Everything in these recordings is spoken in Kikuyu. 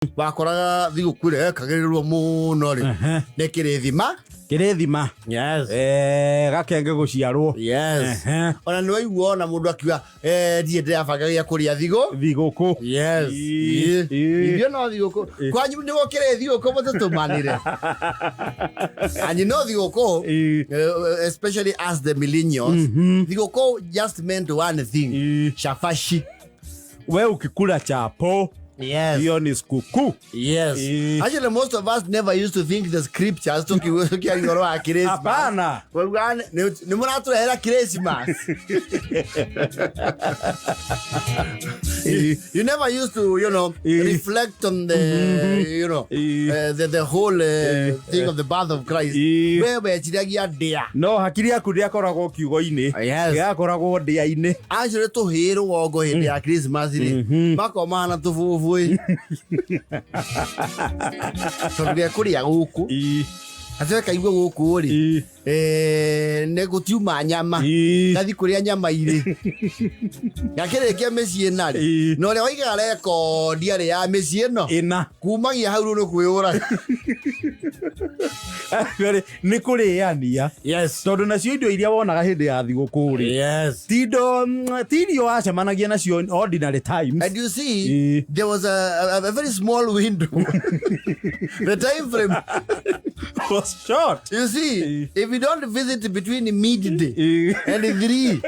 Wakoraga thigũkũ ĩrĩa yekagĩrĩrwo mũno rĩ nĩ kĩrĩthima. Kĩrĩthima. Yes. Gakenge gũciarwo. Yes. Ona nĩ waigua ona mũndũ akiuga, "Ndiĩ ndĩrabanga gĩa kũrĩa thigũ Thigũkũ." Yes. Ithuĩ no thigũkũ. Kwanyu nĩ gũkĩrĩ thigũkũ mũtũtũmanĩre anyi no thigũkũ. Especially as the millennials, thigũkũ just meant one thing: cabaci. We ukikula chapo, hiyo ni sikukuu. Yes. Actually, most of us never used to think the scriptures tukiaria ũhoro wa Christmas. Hapana. Waugaga nĩ mũratũrehera Christmas. You never used to reflect on the the whole thing of the birth of Christ. We weciragia ndĩa. No hakiri yaku ndĩakoragwo kiugo-inĩ. Yakoragwo ndĩa-inĩ. Actually, tũhĩĩ rũgongo hĩndĩ ya Christmas rĩ makoragwo mahana tũbũbũĩ tondũ gekũrĩa gũkũ atĩ kaigua gũkũ rĩ nĩ gũtiuma nyama, gathi kũrĩa nyama irĩ gakĩrĩkia mĩciĩ narĩ na ũrĩa waigaga rekondi arĩ ya mĩciĩ ĩno Ĩna. Kumagia hau rĩu nĩ kwĩyũraga. Actually, nĩ kũrĩania tondũ nacio indo iria wonaga hĩndĩ ya thigũkũ rĩ ti indo ti irio wacemanagia nacio in ordinary times. And you see, there was a very small window. The time frame was short. You see, if you don't visit between midday and 3,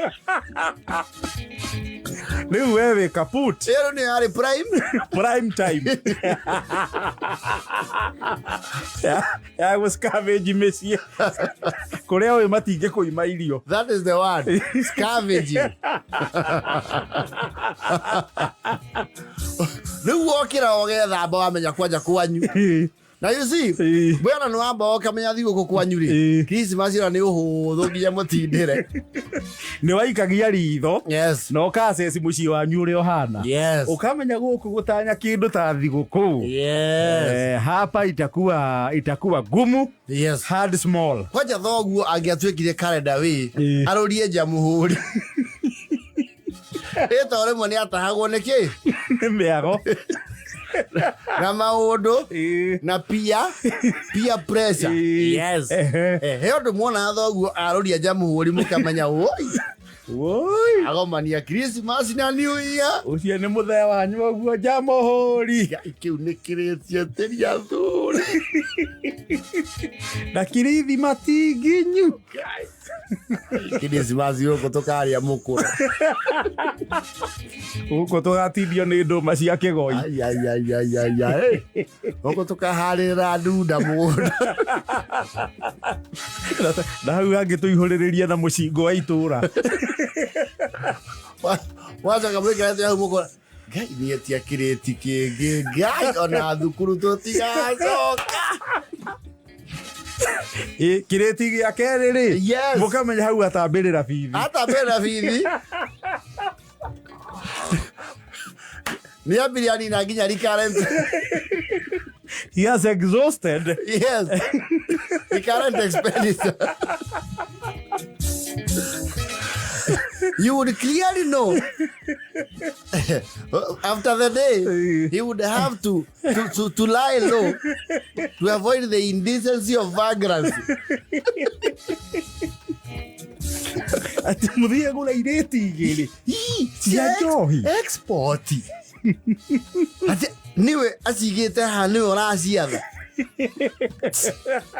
Rĩu we wĩ kaput. Ĩyo nĩ yarĩ prime. Prime time ya gũscavenge mĩciĩ kũrĩa ũyũ matingĩkũima irio. That is the word. Scavenging. Rĩu wokĩra ũgethamba wamenya kwanja kwanyu. Na you see, bwana nĩ wamba ũkamenya thigũkũ kwanyu rĩ, Christmas ĩno nĩ ũhũthũ nginya mũtindĩre. Nĩ waikagia ritho na ũkaceci mũciĩ wanyu ũrĩa ũhana, ũkamenya gũkũ gũtanya kĩndũ ta thigũkũ. Hapa itakuwa gumu, hard small. Kwanja thoguo angĩatuĩkire calendar wĩ arũrie njamuhũri ĩto rĩmwe nĩ atahagwo nĩ kĩ? Nĩ mĩago. Na maũndũ na peer pressure. He ũndũ muonaga thoguo arũria njamuhũri mũkamenya woi. Woi. Agomania Christmas na New Year. Ũcio nĩ mũthee wanyu ũguo njamuhũri. Ngai, kĩu nĩ kĩrĩtie tĩria thuri. Na kirithi tinginyu. Christmas gũkũ tũkarĩa mũkũra. Gũkũ tũgatindio nĩ ndũma cia kĩgoi. Ai, ai, ai, ai, ai, ai. Gũkũ tũkaharĩra ndunda mũgũnda. Na hau hangĩ tũihũrĩrĩrie na mũcingo wa itũra. Wacoka mwĩkĩrĩte hau mũkũra. Ngai nĩetia kĩrĩti kĩngĩ. Ngai ona thukuru tũtigacoka. Kĩrĩti gĩa kerĩ rĩ, mũkamenya hau atambĩrĩra bithi. Atambĩrĩra bithi. Nĩ ambirie anina nginya recurrent. He has exhausted. Yes. Recurrent expenditure. You would clearly know after the day he would have to lie low to avoid the indecency of vagrancy. Atĩ mũthiĩ gũra irĩti igĩrĩ cia njohi. Export. Atĩ niwe acigĩte haha niwe ũraciatha.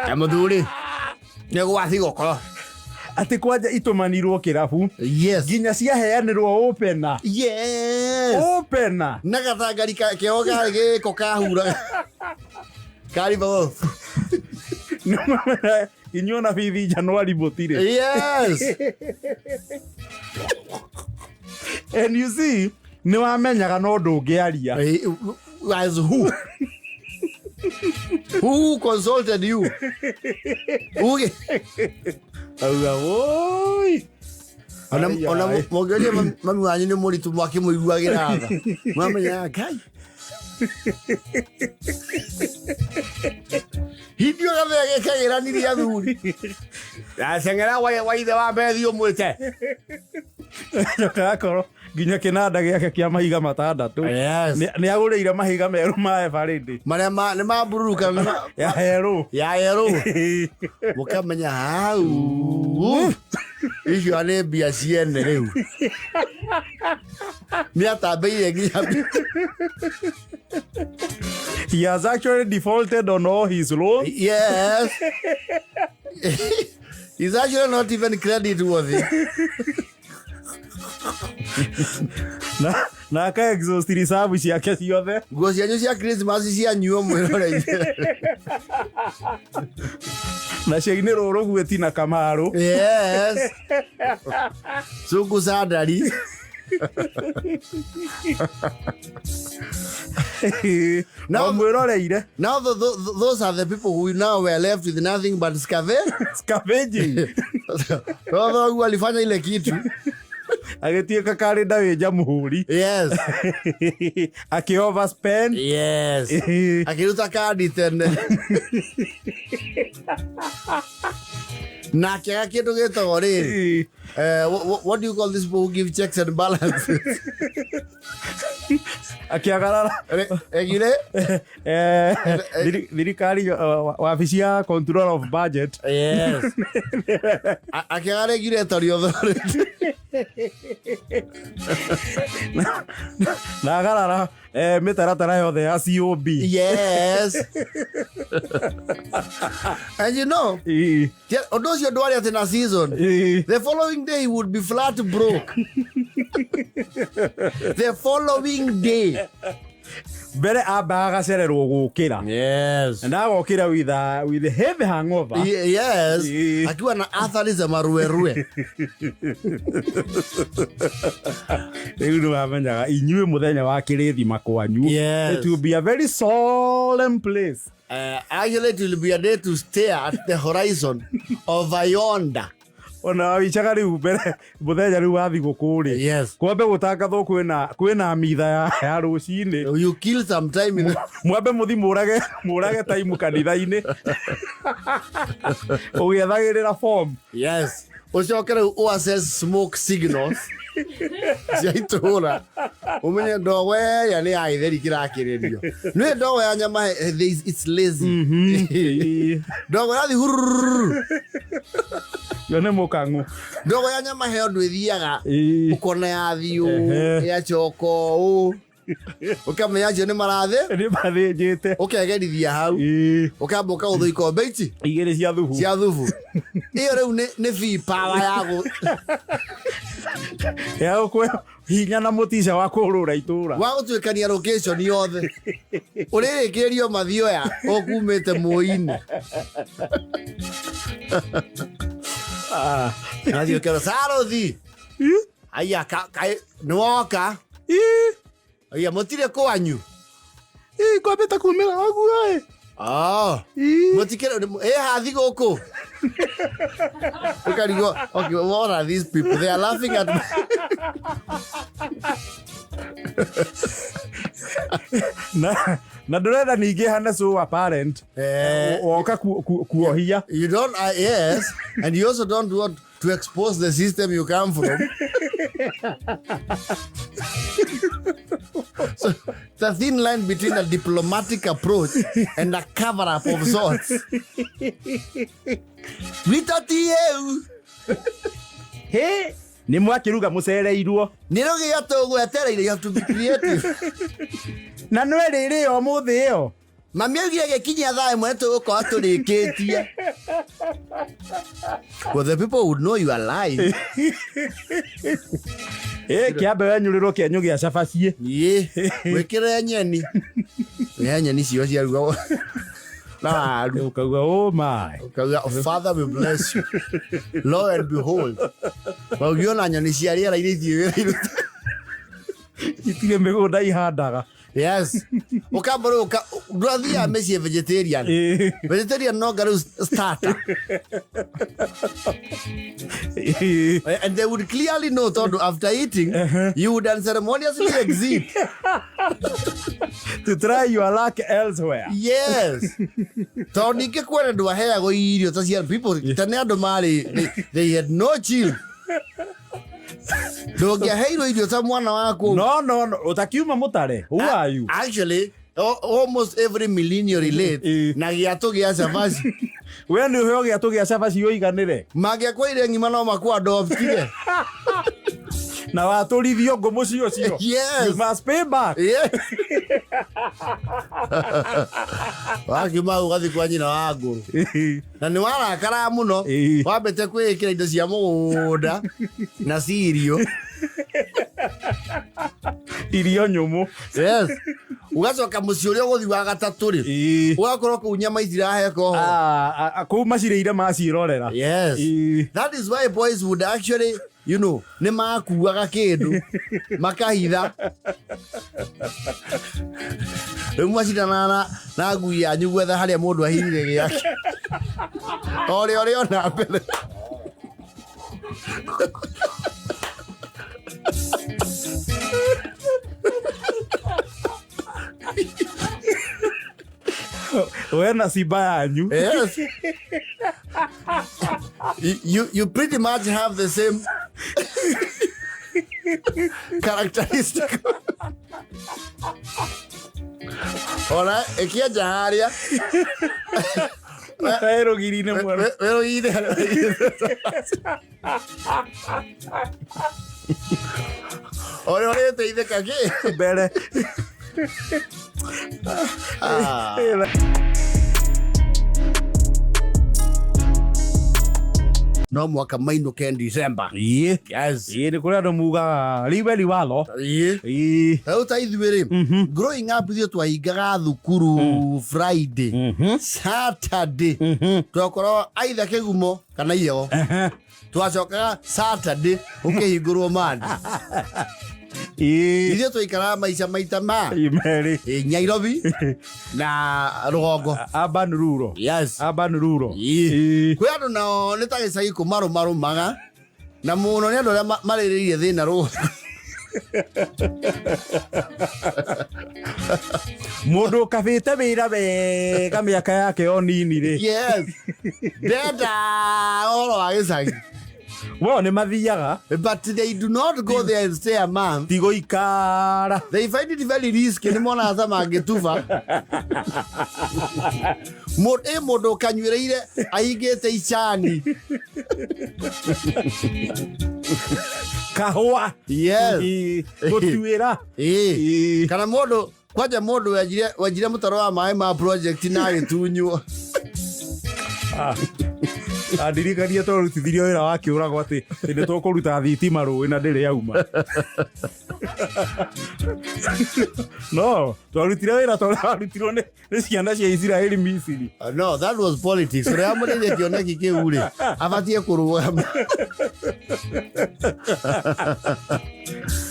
Na mũthuri nĩ gwa thigũkũ. Atĩ kwanja itũmanirwo kĩrabu nginya ciaheanĩrwo opena. Opena. Na gathangari keho karĩ gĩko kahuraga. Kari babo. Inyuĩ ona bithi Januari mũtirĩ. And you see, nĩ wamenyaga no ndũngĩaria. As who? Who consulted you? Uge. Auga, woi. Ona Ai, ona ai. mũngĩoria mami wanyu nĩ mũritũ mwakĩmũiguagĩra tha. Mwamenyaga Ngai. Hindio gathea gekagĩranirie athuri. Aceng'era wa ithe wa mbere thiĩ ũmwĩte. Gakorwo Nginya kĩnanda gĩake kĩa mahiga matandatũ. Yes. Nĩ agũrĩire mahiga merũ ma Eveready. Marĩa nĩ ma bururu kana nĩ Ya herũ. Ya yerũ. Mũkamenya hau icio nĩ mbia ciene rĩu nĩ atambĩire nginya. He has actually defaulted on all his loans. Yes, he's actually not even credit worthy. Na aka exhaust reserve ciake ciothe. Nguo cianyu cia Christmas cianyuo mwĩroreire. Na ciainĩrwo rũguĩti na kamaru. Yes, cungu sandari. No mwĩroreire. Now those are the people who now were left with nothing but scavenging. Thoguo alifanya ile kitu. Agĩtuĩka karĩ wĩ jamhuri. Yes. Akĩ overspend. Yes, akĩruta kandi tene na akĩaga kĩndũ gĩtagwo rĩrĩ, what do you call these people who give checks and balances? Akĩagarara. Egire. Thirikari, wabici ya control of budget. Yes, akĩaga regulatory authority. Na agarara mĩtaratara yothe ya COB. Yes, and you know, ũndũ ũcio ndwarĩ atĩ na season. The following day he would be flat broke, the following day. Mbere ambaga agacererwo gũkĩra. Na agokĩra with a heavy hangover. Yes. Akiwa na athari za maruerue. Rĩu nĩ wamenyaga inyuĩ mũthenya wa kĩrĩthima kwanyu, it will be a very solemn place. Actually, it will be a day to stare at the horizon of yonder. Ona wicaga rĩu mbere mũthenya rĩu wa thigũkũ rĩ, kwambe gũtangathwo kwĩna mitha ya rũcinĩ. You kill some time in the Mwambe mũthi mũrage taimu kanitha-inĩ ũgĩethagĩrĩra form. Yes, ũcoke rĩu ũassess smoke signals cia itũũra, ũmenye ndogo ĩrĩa nĩ ya gĩtheri kĩrakĩrĩrio. Nĩ ndogo ya nyama, it's lazy. Ndogo yathi hurururu. Yo nĩ mũkang'ũ. Ndogo ya nyama he ũndũ ĩthiaga, ũkona yathiĩ ũũ, yacoka ũũ, ũkamenya acio nĩ marathĩ. Nĩ mathĩnjĩte. Ũkegerithia hau. Ũkamba ũkagũthwo ikombe ici igĩrĩ cia thubu. Cia thubu ĩyo rĩu nĩ fee power ya ya gũkũhe hinya na mũtica wa kũrũra itũra. Wa gũtuĩkania location yothe ũrĩrĩkĩrĩrio mathioya ũkumĩte mũi-inĩ. Nathiĩ ũkerwo sarothi aya nĩwoka. Aya mũtirĩ kwanyu. Kwambĩte kumĩra ũguo ĩ. Ah, mũtikĩrĩ ĩ hathi gũkũ ũkarigwo, okay, what are these people they are laughing at me? Na ndũrenda ningĩ hane so apparent woka kuohia. You don't, yes, and you also don't want to expose the system you come from. So it's a thin line between a diplomatic approach and a cover-up of sorts. Witatieu. He, nĩ mwakĩruga mũcereirwo. Nĩ rũgĩo tũgwetereire, you have to be creative. Na nĩ rĩrĩ ũmũthĩ ĩyo. Mami augire gĩkinyia thaa ĩmwe tũgũkorwo tũrĩkĩtie. Well, the people would know you are lying. Kĩambe wenyũrĩrwo kĩenyũ gĩa cabaci. Ĩ, wĩkĩre nyeni. Nĩ nyeni cio ciarugagwo na waru. Ũkauga, oh my. Ũkauga, Father we bless you. Lo and behold. Ũngĩona nyoni cia rĩera-inĩ ithiĩ wĩra iruta. Itirĩ mĩgũnda ihandaga. Yes. Ũkamba rĩu ndũrathiaga mĩciĩ vegetarian. Vegetarian no nga rĩu starter. And they would clearly know tondũ after eating, you would unceremoniously exit. To try your luck elsewhere. Yes. Tondũ ningĩ kwena ndwaheagwo irio ta cia people tene andũ marĩ they had no chill. Ndũngĩaheirwo irio ta mwana waku. No, no, no, ũtakiuma mũtare. Who are you? Actually, almost every millennial relate na gĩatũ gĩa cabaci. We nĩ ũheo gĩatũ gĩa cabaci ũiganĩre. Mangĩakũire ng'ima no makũadoptire. Na watũrithio ngũ mũciĩ ũcio. Yes. You must pay back. Yeah. Wakiuma hau ũgathiĩ kwa nyina wa ngũrũ. Na nĩ warakaraga mũno. Wambĩte kwĩĩkĩra indo cia mũgũnda na cirio. Irio nyũmũ. Yes. Ũgacoka mũciĩ ũrĩa ũgũthiĩ wa gatatũ rĩ. Ũgakorwo kũu nyama itiraheka ũhoro. Ah, ah, kũu macirĩire maciĩrorera. Yes. That is why boys would actually, nĩ makuaga kĩndũ makahitha. Rĩu macindanaga na ngui yanyu gwetha harĩa mũndũ ahithire gĩake. O rĩ ũrĩ ona mbere. We na simba yanyu. Yes. You pretty much have the same characteristic. Ora, ĩkĩenja harĩa. We rũgiri-inĩ mwerũ. We rũgiri-inĩ harĩa. Ũrĩa ũrĩteithĩka kĩ? Mbere. No mwaka mainũke December. Ĩĩ. Yes. Ĩĩ, nĩ kũrĩ andũ mugaga riwe riwalo. Ĩĩ. Ĩĩ. Rĩu ta ithuĩ rĩ, growing up ithuĩ twahingaga thukuru Friday, Saturday. Twakorwo either kĩgumo kana iyego. Twacokaga Saturday ũkĩhingũrwo Monday. Ĩĩ. Ithuĩ twaikaraga maica maita ma. Ĩĩ, merĩ. Ĩĩ, Nairobi na rũgongo. Urban rural. Yes. Urban rural. Ĩĩ. Ĩĩ. Kwĩ andũ nao nĩ ta gĩcagi kũmarũmarũmaga na mũno nĩ andũ arĩa marĩrĩirie thĩna rũgongo. Mũndũ ũkabĩte wĩra wega mĩaka yake o nini rĩ. Yes. Ndenda ũhoro wa gĩcagi. Wao nĩ mathiaga. But they do not go there and stay a month. Ti gũikara. They find it very risky. Nĩ monaga ta mangĩtuba. Ĩ mũndũ ũkanyuĩrĩire ahingĩte icani. Kahũa. Yes. Ĩ, gũtuĩra. Ĩ. Ĩ. Kana mũndũ, kwanja mũndũ wenjire mũtaro wa maĩ ma project na agĩtunywo. Andirikanie twarutithirio wĩra wa kĩũrago atĩ nĩ tũkũruta thitima rũĩ na ndĩrĩ yauma. No, twarutire wĩra tondũ warutirwo nĩ ciana cia Isiraeli Misiri. No, that was politics. Ũrĩa wamũrĩire kĩoneki kĩu rĩ, abatiĩ kũrũgama.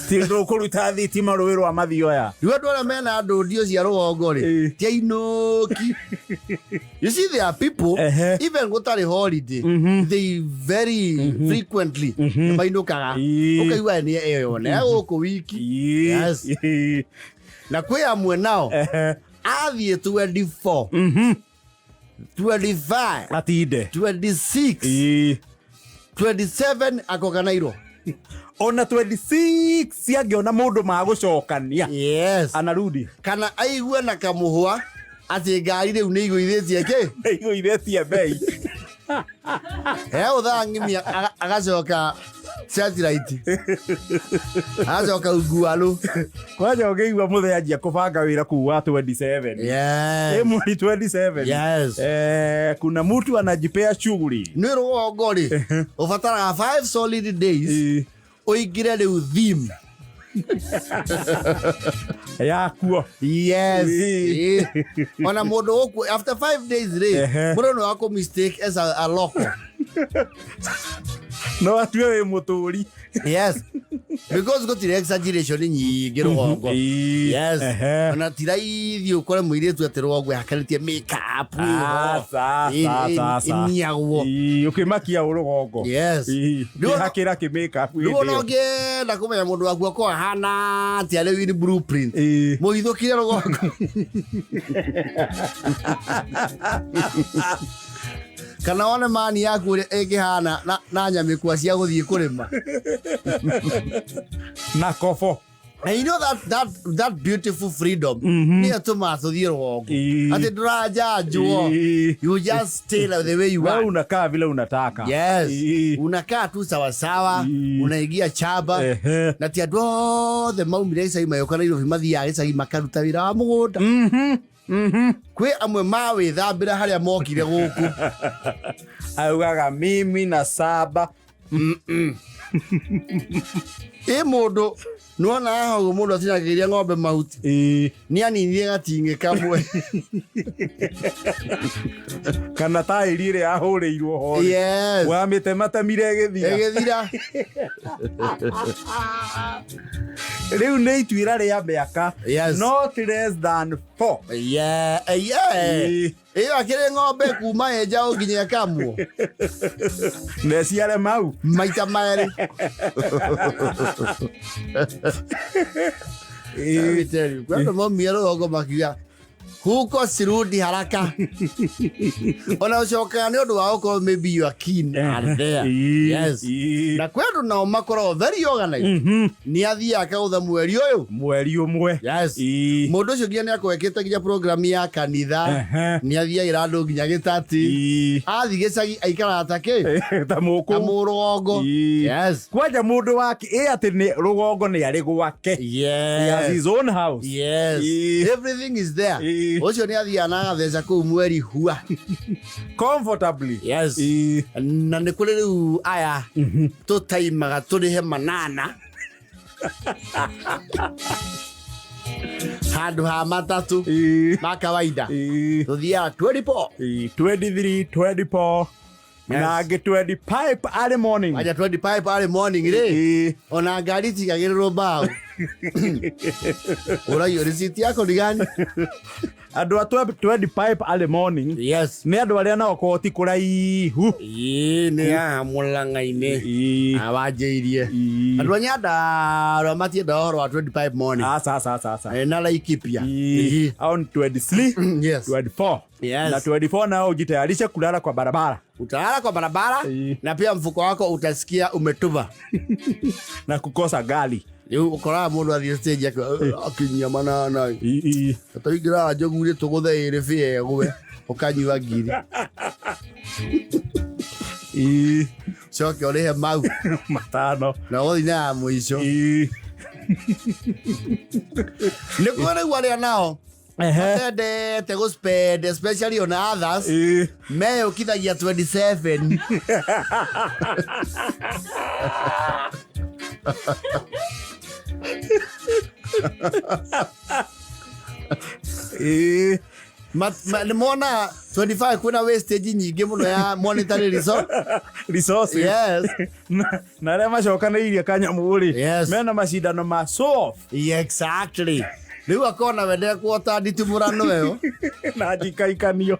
Ti tũkũruta thitima rũĩ rwa Mathioya. Rĩu andũ arĩa mena ndũndio cia rũgongo rĩ, ti ainũki. You see, there are people, even gũtarĩ holiday, they very frequently nĩmainũkaga. Ũkaigua nĩ ĩyo na gũkũ wiki. Yes. Na kwĩ amwe nao, athiĩ 24, 25, Atinde. 26, 27 akoga Nairo. Ona 26 angĩona mũndũ magũcokania. Yes. Anarudi. Kana aigue na kamũhwa atĩ ngari rĩu nĩ igũithĩtie kĩ? Nĩ igũithĩtie bei. He ũthaa ng'imia agacoka satellite. Agacoka ungualũ. Kwanja ũngĩigua mũthee anjia kũbanga wĩra kũu wa 27. Yes. Ĩ mweri 27. Yes. Kuna mtu anajipea shughuli. Nĩ rũgongo rĩ, ũbataraga 5 solid days ũingĩre rĩu theme. Yakuo. Yes. Ĩĩ. Ĩĩ. Ona mũndũ gũkũ after 5 days rĩ, mũndũ no akũ mistake as a local. No atue wĩ mũtũri. Yes. Because gũtirĩ exaggeration nyingĩ rũgongo. Yes. Ona ti raithi ũkore mũirĩtu atĩ rũgongo ehakanĩtie make up ĩho. Ĩniagwo. Ũkĩmakia ũ rũgongo. Yes. Kĩhakĩra kĩ make up Rĩu hĩndĩ ona ĩyo. ũngĩenda kũmenya mũndũ waku akorwo ahana atĩa rĩu in blueprint. Mũhithũkire rũgongo. Kana wone mani yaku ũrĩa ĩngĩhana na nyamĩkwa cia gũthiĩ kũrĩma. Na kobo. And you know that beautiful freedom nĩyo tũmaga tũthiĩ rũgongo. Atĩ ndũranjanjwo. You just stay like the way you Wewe are. unakaa vile unataka. Yes. Unakaa tu sawasawa, unaingia chamba. Na ti andũ othe maumire gĩcagi magĩũka Nairobi mathiaga gĩcagi makaruta wĩra wa mũgũnda. Kwĩ amwe mawĩthambĩra harĩa mokire gũkũ. Augaga mimi na saba. Ĩ mũndũ nĩwona haha ũguo mũndũ atinagĩria ng'ombe mahuti. Nĩ aninire gating'ĩ kamwe. Kana taĩri ĩrĩa yahũrĩirwo ho. Yes. Wamĩtematemire ĩgĩthira. Ĩgĩthira. Rĩu nĩ ituĩra rĩa mĩaka. Yes. Not less than 4. Yeah, yeah. Ĩyo akĩrĩ ng'ombe kuma ĩ njaũ nginya ĩkamwo. Na ĩciare mau. Maita merĩ. Let me tell you, kwĩ andũ maumire rũgongo makiuga huko sirudi haraka. Ona ũcokaga nĩ ũndũ wa gũkorwo maybe you are keen are there. Yes. Na kwĩ andũ nao makoragwo very organized. Nĩ athiaga akagũtha mweri ũyũ. Mweri ũmwe. Yes. Mũndũ ũcio nginya nĩ akorwo ekĩte nginya program ya kanitha. Nĩ athiagĩra andũ nginya gĩtati. Athiĩ gĩcagi aikaraga ta kĩ? Ta mũkũ. Ta mũrũgongo. Yes. Kwanja mũndũ wake ĩ atĩ nĩ rũgongo nĩ arĩ gwake. Yes. He has his own house. Yes. Everything is there. Ũcio nĩ athiaga na agatheca kũu mweri hua. Comfortably. Yes. Na nĩ kũrĩ rĩu aya tũtaimaga tũrĩhe manana handũ ha matatũ ma kawaida. Tũthiaga 24. 23, 24. Na angĩ 25 early morning. Aja 25 early morning rĩ. Ona ngari itigagĩrĩrwo mbaũ. Ũraiywo receipt yako ni gani? Andũ a 25 early morning. Yes. Nĩ andũ arĩa nao koti kũraihu. Ĩĩ, nĩ haha Mũrang'a-inĩ. Awanjĩirie. Andũ a Nyandarua matiendaga ũhoro wa 25 morning. Aca, aca, aca, aca. Na Laikipia. On 23, Yes. 24. Yes. Na 24 nao ujitayarishe kulala kwa barabara. Utalala kwa barabara na pia mfuko wako utasikia umetuba. Na kukosa gari. Rĩu ũkoraga mũndũ athiĩ stage akinyia manana. Tũingĩraga njogu-inĩ tũgũthe ĩrĩ bĩa ĩgwe, ũkanyua ngiri. Coke ũrĩhe mau. Matano. Na ũgũthiĩ na ya mũico. Nĩ kũrĩ rĩu arĩa nao matendete gũ spend, especially on others, meyũkithagia 27. Nĩ mona 25 kwĩna wastage nyingĩ mũno ya monetary resources. Yes. Na arĩa macokanĩirie kanyamũ rĩ, Yes. mena macindano ma show off. Yeah, exactly. Rĩu akona wendere kuota nditimũrano ĩyo. Na njikaikanio.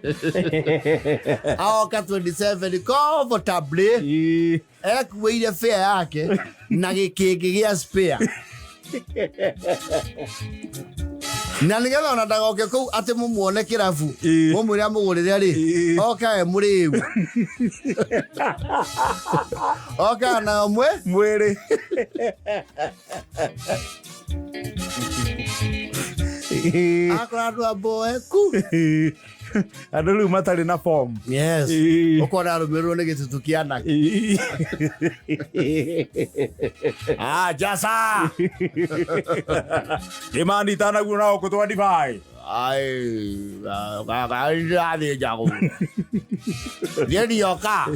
Aoka 27 comfortably. Ekuĩire fare yake na gĩkĩngĩ gĩa spare. Na nĩgetha ona ndagoke kũu atĩ mũmuone kĩrabu, mũmwĩre amũgũrĩre rĩ, oka e mũrĩu. Oka na ũmwe mwĩrĩ. Akora andũ a mboeku. Andũ rĩu matarĩ na form. Yes. Ũkona arũmĩrĩrwo nĩ gĩtutu kĩa anake. Ah, jasa. Kĩmani tanaguo na gũkũ 25. Ai, ndĩrathĩnjagwo. Ngĩrioka.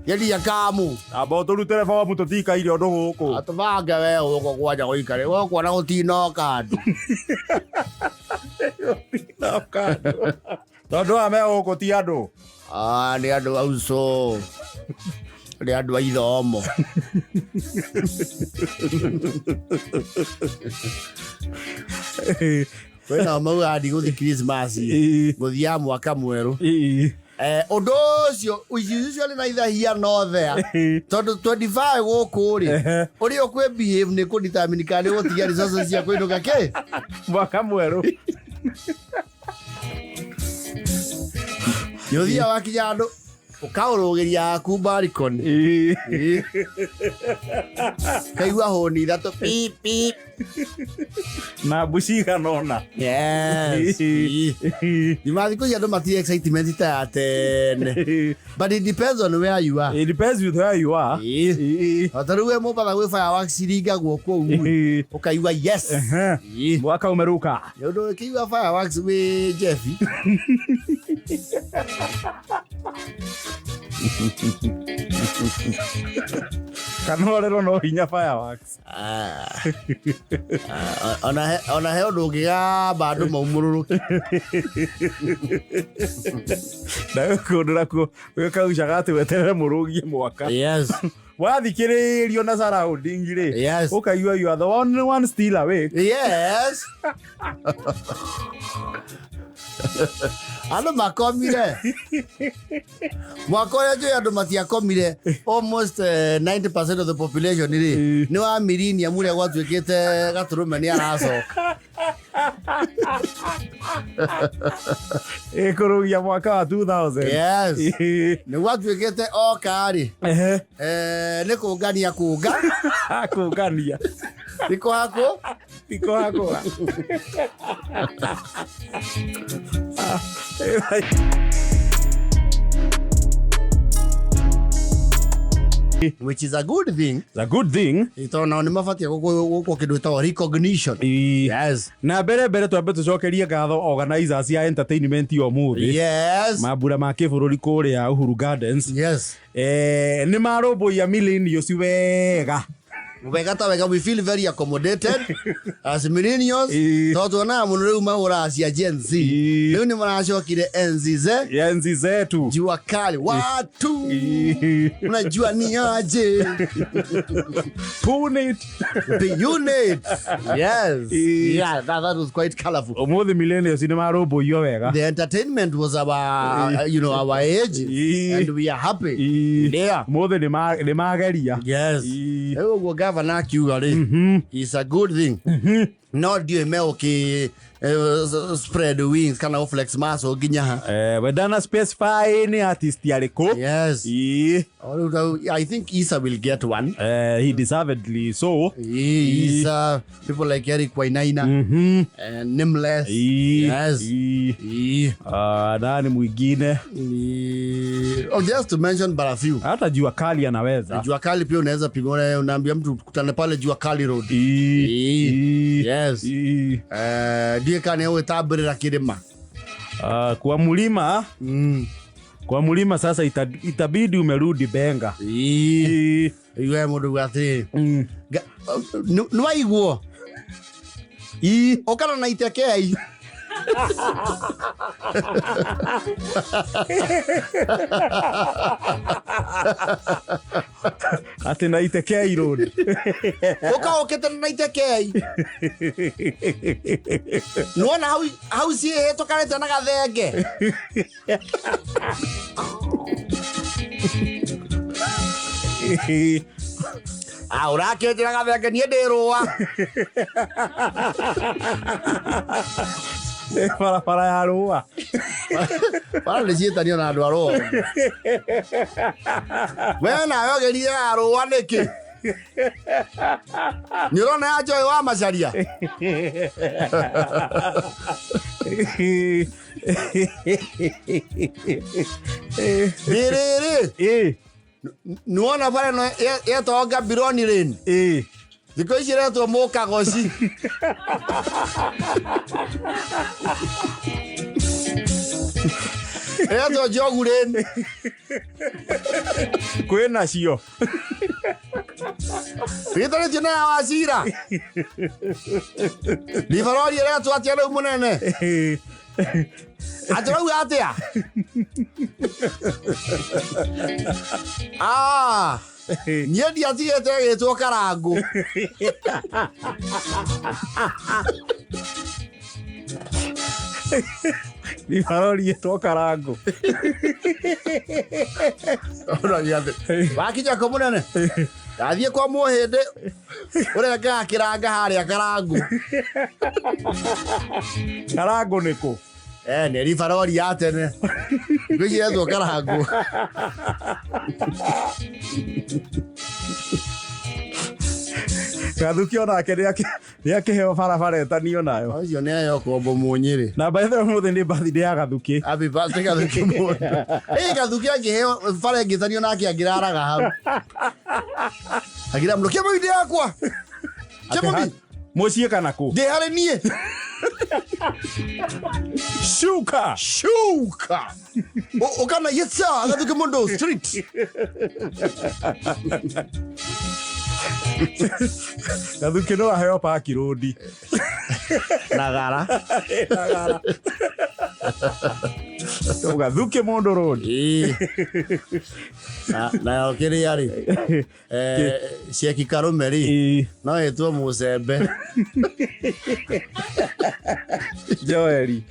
Ngĩria kamu. Amba ũtũrutĩre bomu tũtikaire ũndũ gũkũ. Atũbange we gũkũ kwanja gũikare. Gũkũ ona gũtinoka andũ. Gũtinoka andũ. Tondũ aya me gũkũ ti andũ. Ah, nĩ andũ auco. Nĩ andũ a ithomo. Kwĩna maugaga ndigũthiĩ Christmas, ngũthiaga mwaka mwerũ. Ũndũ ũcio, icio nĩ na ithahia no there. Tondũ 25 gũkũ rĩ, ũrĩa ũkwĩ behave nĩ kũ determine kana nĩ ũgũtigia resources cia kũinũka kĩ? Mwaka mwerũ. Nĩ ũthiaga wakinya andũ Ũkaũrũgĩria haku balcony. Ĩĩ. Ĩĩ. Kaigua hũni ithatũ pip pip. Na mbu cigana ũna. Yes. Ĩĩ. Thima thikũ ici andũ matirĩ excitement ta ya tene. But it depends on where you are. It depends with where you are. Ĩĩ. Ĩĩ. O ta rĩu wĩ Mombatha gwĩ fireworks iringagwo kũu Ĩĩ. ũkaigua yes. Ehe. Ĩĩ. Mwaka umeruka. Nĩ ũndũ ũkĩigua fireworks wĩ Jeffy. Kana ũrerwo no hinya fireworks. Ah. Ah, ona he ũndũ ũngĩgamba andũ maumũrũrũke. Na gwĩ kũndũ nakuo gwĩkaucaga atĩ weterere mũrũgie mwaka. Yes. Wathikĩrĩrio na surrounding rĩ. Yes. Ũkaigua you are the only one still awake. Yes. Andũ makomire mwaka ũrĩa njũĩ andũ matiakomire almost 90% of the population rĩ nĩ wa millennium ũrĩa gwatuĩkĩte gatũrũme nĩ aracoka. Ĩkũrũgia mwaka wa 2000. Yes. Ĩĩ. Nĩ gwatuĩkĩte oka rĩ Ehe. nĩ kũngania kũnga Kũngania. nĩ kũhakwo Ti kũhakũra. Which is a good thing. It's a good thing. Tondũ nao nĩ mabatiĩ gũkwo kĩndũ gĩtagwo recognition. Ĩĩ. Yes. Na mbere mbere twambe tũcokerie ngatho organizers ya entertainment ya ũmũthĩ. Yes. Mambura ma kĩbũrũri kũrĩa Uhuru Gardens. Yes. Nĩ marũmbũiya millennials wega. Wega ta wega, we feel very accommodated as millennials. Ĩĩ. Tondũ tuonaga mũno rĩu mahũraga cia Gen Z. Ĩĩ. Rĩu nĩ maracokire enzi ze Enzi zetu. jua kali watu Ĩĩ. unajua ni aje. Punit. The unit. Yes. Ĩĩ. Yeah, that was quite colorful. Ũmũthĩ millennials nĩ marũmbũiyo wega. The entertainment was our you know our age Ĩĩ. and we are happy. Ĩĩ. Yeah. Ũmũthĩ nĩ mageria. Yes. Ĩĩ. Rĩu ũguo gavana akiuga rĩ is a good thing. No ndiũĩ megũkĩ spread wings kana gũ flex muscle nginya ha. We ndana specify nĩ artist arĩkũ. Yes. Ĩĩ. O rĩu I think Isa will get one. He deservedly so. Ĩĩ, Isa, people like Eric Wainaina and Nameless. Ĩĩ. Yes. Ĩĩ. Ĩĩ. Ah, nani mwingine? Ĩĩ. Oh, just to mention but a few. Hata Jua Kali anaweza. Jua Kali pia unaweza pigwa, unaambia mtu kutane pale Jua Kali Road. Ĩĩ. Ĩĩ. Ĩĩ. Yes. Ĩĩ. Ndiũĩ kana nĩũgwĩtambũrĩra kĩrĩma. Kwa mlima, kwa mlima sasa itabidi umerudi Benga. Ĩĩ. Ĩĩ. Igue mũndũ uga atĩrĩrĩ nĩ waiguo Ĩĩ. ũkana na itekei. Atĩ na Itekei Road. Ũka ũkĩte na itekei nĩwona hau ciĩhĩtũkanĩte na gathenge. Ah, ũrakĩnjĩra gathenge niĩ ndĩ rũa. Barabara ya rũa. Bara nĩ ciĩtanio na andũ a rũa. We nawe ũgerire ya rũa nĩkĩ? Nĩ ũrona ya Joy wa Macharia? Rĩrĩrĩ. Ĩĩ. Nĩwona bara ĩno yetagwo Gabironi Lane? Ĩĩ. Thikũ ici ĩretwo Mũkagoci. Ĩretwo Njogu Lane. Kwĩ nacio. Ĩgĩtanĩtio na ya Wacira. Ribarori ĩretwo atĩa rĩu mũnene? Atĩ ũrauga atĩa? Ah, niĩ ndiatigĩte ĩgĩtwo Karangũ. Ribarori ĩtwo Karangũ. Ũragia atĩ, wakinya kũ mũnene? Ndathiĩ kwa mũhĩndĩ ũrengaga kĩranga harĩa Karangũ. Karangũ nĩ kũ? Eh, nĩ ribarori ya tene ngwĩciria karangũ. Gathuki onake nĩ akĩheo barabara etanio nayo. Ũcio nĩ aheo kombo mũnyĩrĩ. Na by the way ũmũthĩ nĩ birthday ya Gathuki. Happy birthday Gathuki mũndũ. Ĩ Gathuki angĩheo bara ĩngĩtanio nake angĩraraga hau. Agira mũno kĩamũi ndĩ yakwa. Kĩamũi Mũciĩ kana kũ? Ndĩ harĩ niĩ. Shuka. Shuka. Ũkana yes sir Gathuki mũndũ street. Gathuki no aheo paki road. Nagara. Nagara. Gathuki mũndũ road. Ĩĩ. Nayo kĩrĩa rĩ cieki karume rĩ no ĩtwo mũcembe. Joeli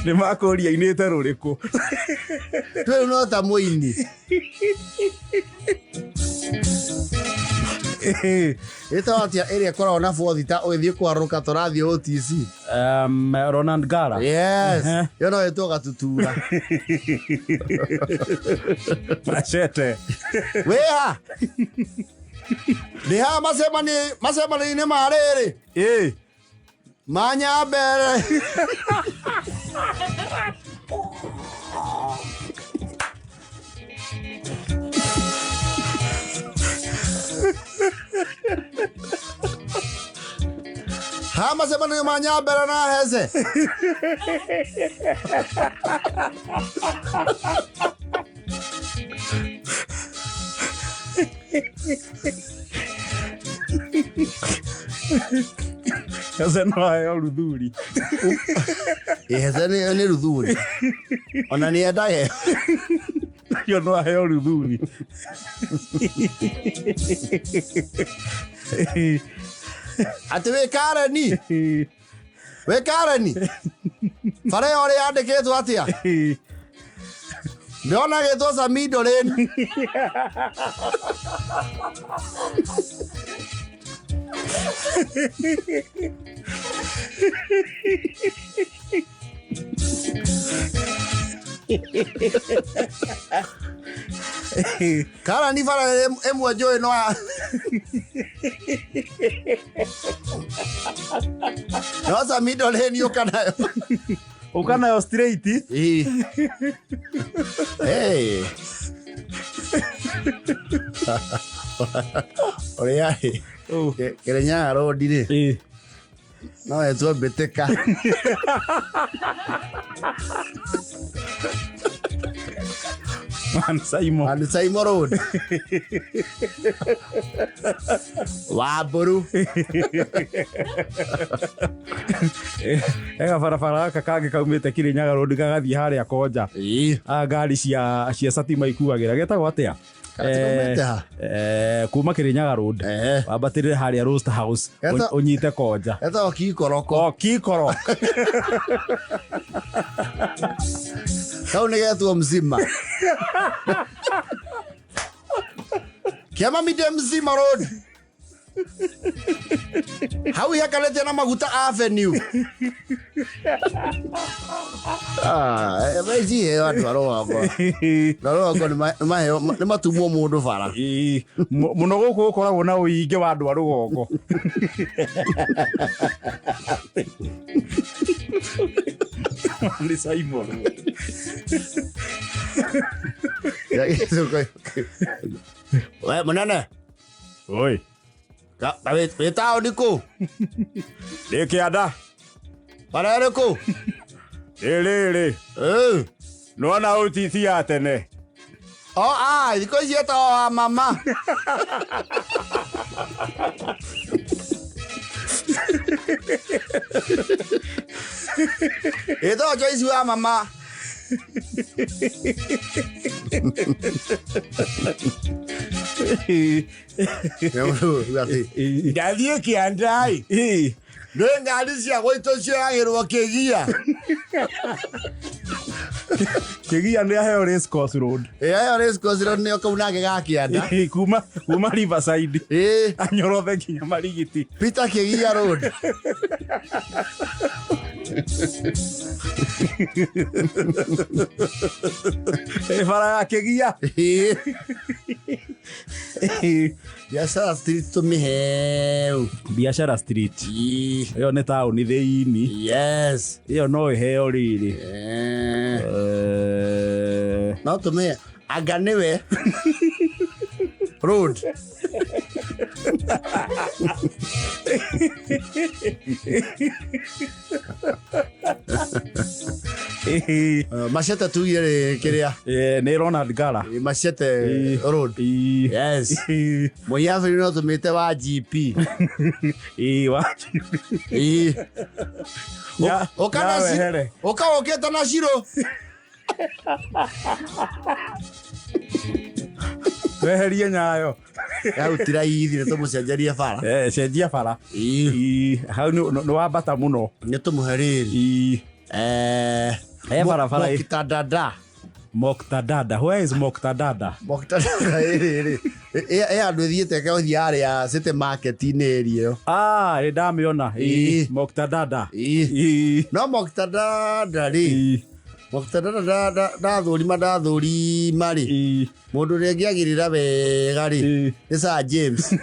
nĩ makũria inĩte rũrĩkũ. Twĩrĩ no ta mũini. Ĩtagwo atĩa ĩrĩa ĩkoragwo na bothita ũgĩthiĩ kwarũka tũrathiĩ OTC? Roland Gara. Yes. Ĩyo no ĩtwo gatutura. Machete. Wĩha? Ndĩ haha macemanio-inĩ ma rĩrĩ. Manyambere. Ha macemanio ma Nyambere na Heze. Heze no aheo Ruthuri. Ĩ, Heze nĩ Ruthuri. Ona nĩ endage. Yo no aheo Ruthuri. Atĩ wĩ Kareni. Wĩ Kareni. Bara ĩyo ũrĩa yandĩkĩtwo atĩa? Ndĩrona gĩtwo Samido Lane. Karani bara ĩmwe njũĩ no no Samido Lane ũka nayo. Ũka nayo straight. Ĩĩ. Hey. Ũrĩa rĩ Kĩrĩnyaga road rĩ no etwo mbĩtĩka. Man Simon. Man Simon Road. Wambũru. Ega barabara gaka kangĩ kaumĩte Kirinyaga Road gagathiĩ harĩa Konja. Ĩĩ. Ah, ngari cia Satima ikuagĩra getagwo atĩa? Kaumĩte ha? Kuma Kirinyaga Road. Wambatĩrĩre harĩa Roast House ũnyite Konja. Getagwo Kikoroko. O Kikoroko. Kau nĩ getwo mzima. Kĩama Mide Mzima Road. Hau ihakanĩtie na Maguta Avenue. Ah, ici iheo andũ a rũgongo. Andũ a rũgongo nĩ maheo nĩ matumwo mũndũ bara. Ĩĩ, mũno gũkũ gũkoragwo na ũingĩ wa andũ a rũgongo. Nĩ Simon. We mũnene. Oi. Wĩ taũni kũ? Ndĩ kĩanda. Bara ĩrĩkũ? Ndĩ rĩrĩ. Nĩwona OTC ya tene. O, ah, thikũ ici ĩtagwo wa mama. Ĩtagwo Joyce wa mama. Ndathiĩ kĩandai nĩ ngari cia gwitũ cioyagĩrwo kĩgia. Kĩgia nĩ aheo Race Course Road. Ĩyo Race Course Road nĩyo kau nake ga kĩanda. Kuma Riverside. Anyorothe nginya Marigiti. Peter Kĩgia Road. Bara ya Kĩgia. Biashara Street tũmĩheo. Biashara Street. Ĩyo nĩ taũni thĩinĩ. Yes. Ĩyo no ĩheo rĩrĩ. No tũmĩhe anga nĩwe road. Machete tugire kĩrĩa. Nĩ Ronald Ngala. Machete Road. Yes. Moi Avenue no tũmĩte wa GP. Wa GP. Ũka ũkĩte na Shiro. Weherie Nyayo. Hau ti raithi nĩ tũmũcenjerie bara. Cenjia bara. Hau nĩ wambata mũno. Nĩ tũmũhe rĩrĩ. Barabara. Moktadada. Moktadada. Where is Moktadada? Moktadada ĩrĩ. Ĩ andũ ĩthiĩte ĩgathiĩ harĩa City Market-inĩ area ĩyo. Ĩ ndamĩona. Moktadada. No Moktadada rĩ. Moktadada ndathũrima rĩ. Mũndũ ũrĩa ũngĩagĩrĩra wega rĩ nĩ Sir James.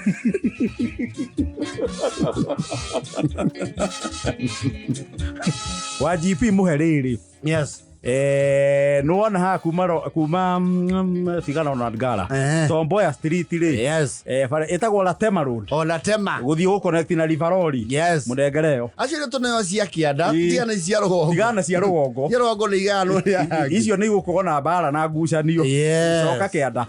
Wa GP mũhe rĩrĩ. Yes. Nĩwona haha kuma tigana Ronald Ngala. Tomboya Street rĩ. Yes. Bara ĩtagwo Latema Road. O Latema. Gũthiĩ gũconnect na Rivaroli. Yes. Mũnengere ĩyo. Acio nĩ tũneo cia kĩanda, tigana cia rũgongo. Tigana cia rũgongo. Cia rũgongo nĩ igayanwo nĩ angĩ. Icio nĩ igũkorwo na mbara na ngucanio. Yes. Coka kĩanda.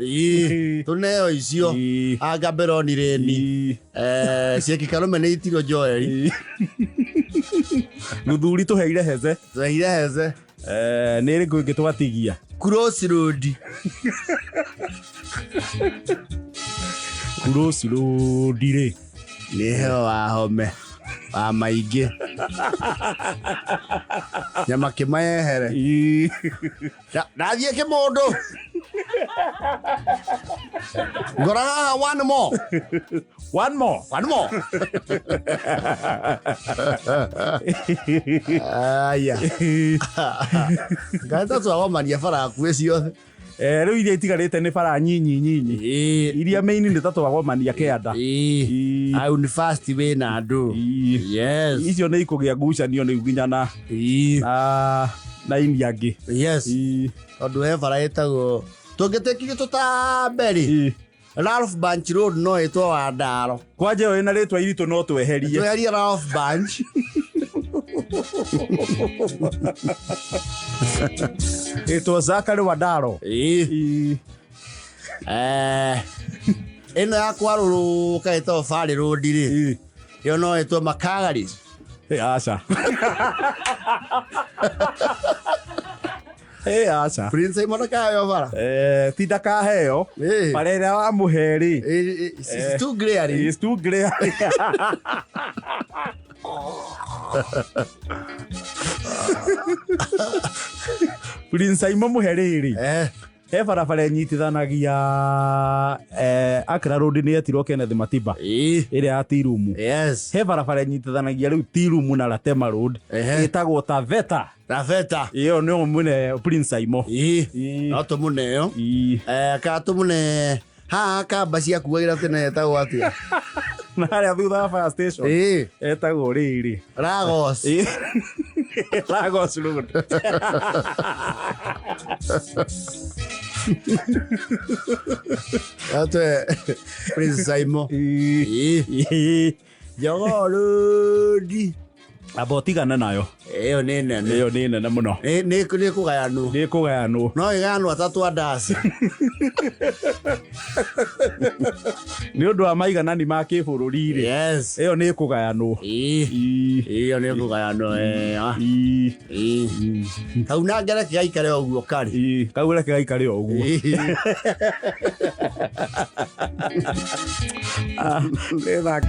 Tũneo icio. Anga Beroni Reni. Cieki Karume nĩ itirwo Joeli. Mũthuri tũheire heze. Tũheire heze. Nĩ ĩrĩkũ ĩngĩ twatigia? Cross Road. Cross Road rĩ. Nĩ heo wa home wa maingĩ. Nyama kĩmayehere. Ndathiĩ kĩmũndũ. Ngora haha one more. One more. One more. Aya. Ngaita twagomania bara hakuhĩ ciothe. Rĩu iria itigarĩte nĩ bara nyinyi nyinyi. Iria main nĩ ta twagomania kĩanda. University wĩna andũ. Yes. Icio nĩ ikũgĩa ngucanio nĩ nginya na na ini angĩ. Yes. Tondũ he bara ĩtagwo tũngĩtĩkirie tũtambe rĩ. Ralph Bunche Road no ĩtwo Wandaro. Kwanja ĩyo ĩna rĩtwa iritũ no tweherie. Tweherie Ralph Bunche. Ĩtwo Zachary Wandaro. Ĩno ya kwarũrũka ĩtagwo Valley Road rĩ. Ĩyo no ĩtwo Makagari. Aca. Aca. Prince Simon ndakaheo bara. Ti ndakaheo. Bara ĩrĩa wamũhe rĩ. It's too glaring. It's too glaring. Prince Simon mũhe rĩrĩ. He barabara ĩnyitithanagia Accra Road nĩ yetirwo Kenneth Matiba. Ĩrĩa ya Tirumu. Yes. He barabara ĩnyitithanagia rĩu Tirumu na Latema Road. Ĩtagwo Taveta. Taveta. Ĩyo nĩyo mũne Prince Simon. No tũmũneo. Kana tũmũne haha kamba ciakuagĩra tene etagwo atĩa? Na harĩa thutha wa fire station. Etagwo rĩrĩ. Lagos. Lagos Road. Atwe Prince Simon. Jogoo Road. Amba ũtigane nayo. Ĩyo nĩ nene. Ĩyo nĩ nene mũno. Nĩ kũgayanwo. Nĩ kũgayanwo. No ĩgayanwo atatũ andasi. Nĩ ũndũ wa maiganani ma kĩbũrũri rĩ. Yes. Ĩyo nĩ kũgayanwo. Ĩyo nĩ kũgayanwo. Kau na ngereke gaikare o ũguo karĩ. Kau reke gaikare o ũguo. Nĩ thaka.